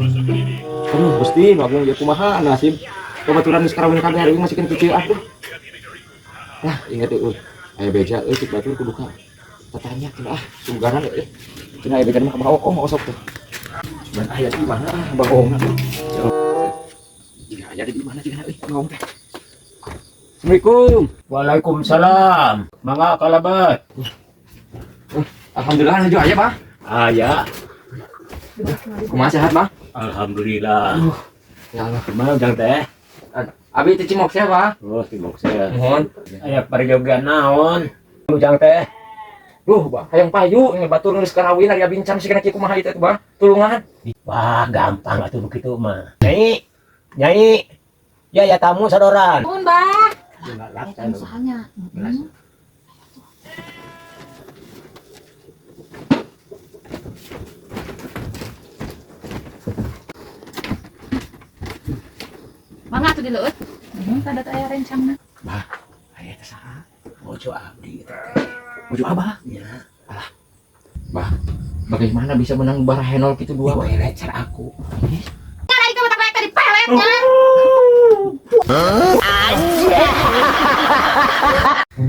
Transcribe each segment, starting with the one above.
Aduh, Gusti, nu agung ieu kumaha nasib. Babaturan geus karawin kabeh ari masih keneh kieu atuh. Lah, inget euy. Aya beja euy cik batur kudu ka. Tatanya cenah ah, sunggaran euy. Cenah aya beja mah ka oh mau sok tuh. Cuman aya di mana ah bagongna. Jika aya di mana jika euy bagong teh. Assalamualaikum. Waalaikumsalam. Mangga kalabat. Alhamdulillah nuju aya, Bah. Aya. Kumaha sehat, Bah? Alhamdulillah. Ya Allah. Kumaha ujang teh? Abi teh cimok sia, Bah. Oh, cimok sia. Mohon. Aya parjogean naon? Ujang teh. Duh, Bah, hayang payu ini batur geus karawin ari abi encan sih kana kieu kumaha ieu teh, Bah. Tulungan. Wah, gampang atuh begitu mah. Nyai. Nyai. Ya ya tamu sadoran. Nuhun, Bah. Galak Aya tamu sahanya. Mangga atuh dileueut. Nuhun kada teh aya rencangna. Bah, aya teh saha? Bojo abdi eta teh. Bojo Abah. Nya. Alah. Bah, bagaimana bisa menang barahenol gitu dua, Bah? Dipelet cara aku. Kada itu mata tadi peletnya.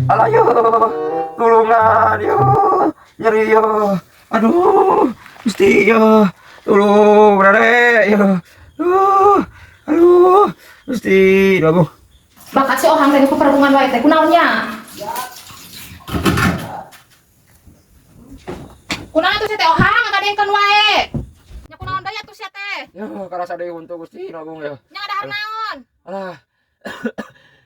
Alah yo, tulungan yo, nyeri yo, aduh, Gusti yo, tulung rere yo, aduh, aduh, Gusti, aduh. Bakat si ohang teh ku perhubungan wae teh kunaon nya? Kunaon atuh sia teh ohang ngadengkeun wae. Nya kunaon deui atuh sia teh? Yo, karasa deui huntu Gusti, agung yo. Nya ngadahar naon? Alah,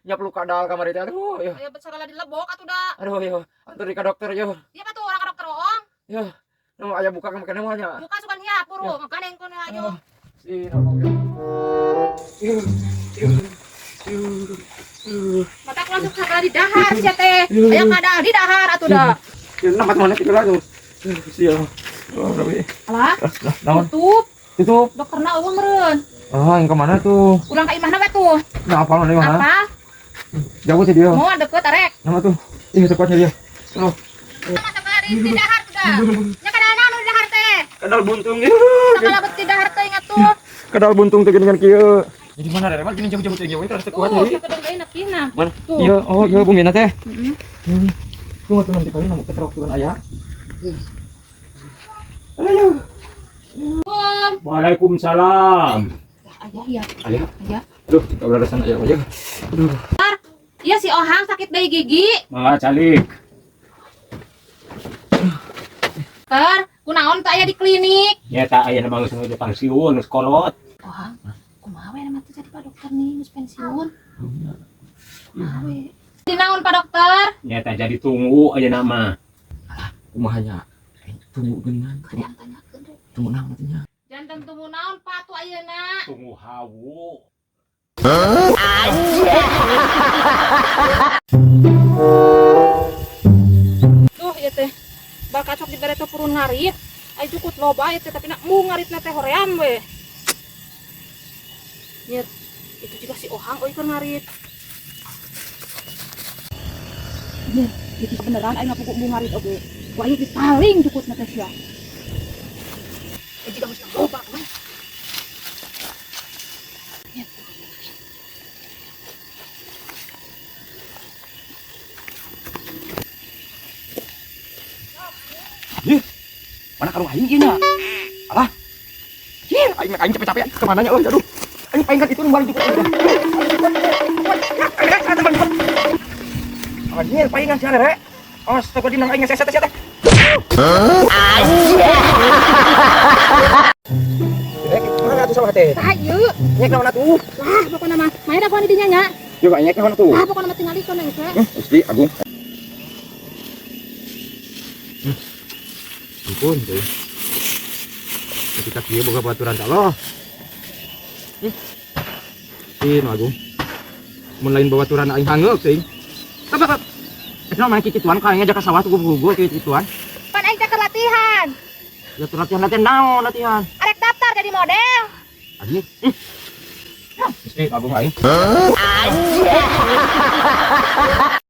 nyap lu kadal kamari teh, aduh, yo, Aya segala dilebok atuh da. Aduh yo, antur ka dokter yo, Iya atuh orang ka dokter ohang. Yo, nu aya buka ka makana mah nya. Buka sugan hiap buru ngadengkeun wae ayo. Gusti, agung yo. Yo, yo, yo, yo. Mata aku langsung segala di dahar sia teh. Aya kadal di dahar atuh da. Yo, nampak mana tidur lagi. Gusti yo. Oh, Rabi. Alah, Lah, naon? tutup. Tutup. Dokterna eueuh meureun. Ah, yang kemana tuh? Urang ka imahna we tuh. Nah, apa mana mana? Apa? Jauh sih dia. Mau deket arek. Nama tuh. Ih, tepatnya dia. Oh, Segala di dahar tuh da. Nya kadal naon nu di dahar teh? Kadal buntung ya. Segala bet di dahar teh ingat tuh. Kadal buntung teh geuningan kieu. Jadi mana rere? Gini jauh-jauh teh jauh terus kuat Tuh, jadi. sakedeng deui nepina. Mana? Tuh. Iya, oh iya bumina teh. Heeh. Tuh tuh nanti kali namu keterok tuh kan aya. Ayo. Waalaikumsalam. Ayah ya. Aya. Aya. Aduh, kabaradasan aya aja. Aduh. Iya si Ohang sakit deui gigi. Mangga calik. Ter, kunaon teh aya di klinik. Nyata aya nama geus nuju pensiun geus kolot. Ohang, kumaha we nama teh jadi Pak Dokter nih geus pensiun. Kumaha we? Di naon Pak Dokter? Nyata jadi tunggu aya nama. Kumaha nya? Tunggu geuningan. Kadang tanyakeun deh. Tunggu naon atuh nya? Janten tunggu naon Pak tuh ayeuna. Tunggu hawu. Tuh ieu teh. Bakal cok dibere teh purun ngarit. Ai cukut loba ieu teh tapi nak mu ngaritna teh hoream we. Nyet, itu juga si Ohang euy keur ngarit. Nyet, itu beneran aing ngapuku mu ngarit oge. Ku aing paling cukutna teh sia. Jika mesti loba we. Nyet. Ih, mana karung aing ieu nya? Alah. Ih, aing aing capek-capek kemana nya euy, aduh. Aing paling kan itu nu balik juga. Anjir, palingan sia rere. Astagfirullahaladzim, aing ngeseset sia teh. Rek, mana atuh sama teh? Tah ieu. Nyek naon atuh? Wah, pokona mah. Maya da di dinya nya. Yo, nyek naon atuh? Ah, pokona mah tingali kono geus we. Gusti Agung. Ampun teh. Ketika kieu boga baturan Allah. Si nu Agung. Mun lain babaturan aing hangeuk teuing. Tap tap. Kenapa main kikituan ka aing aja ka sawah tuh gugur kikituan. Pan aing teh keur latihan. Ya tuh latihan latihan naon latihan. Arek daftar jadi model. Anjir. Gusti Agung aing.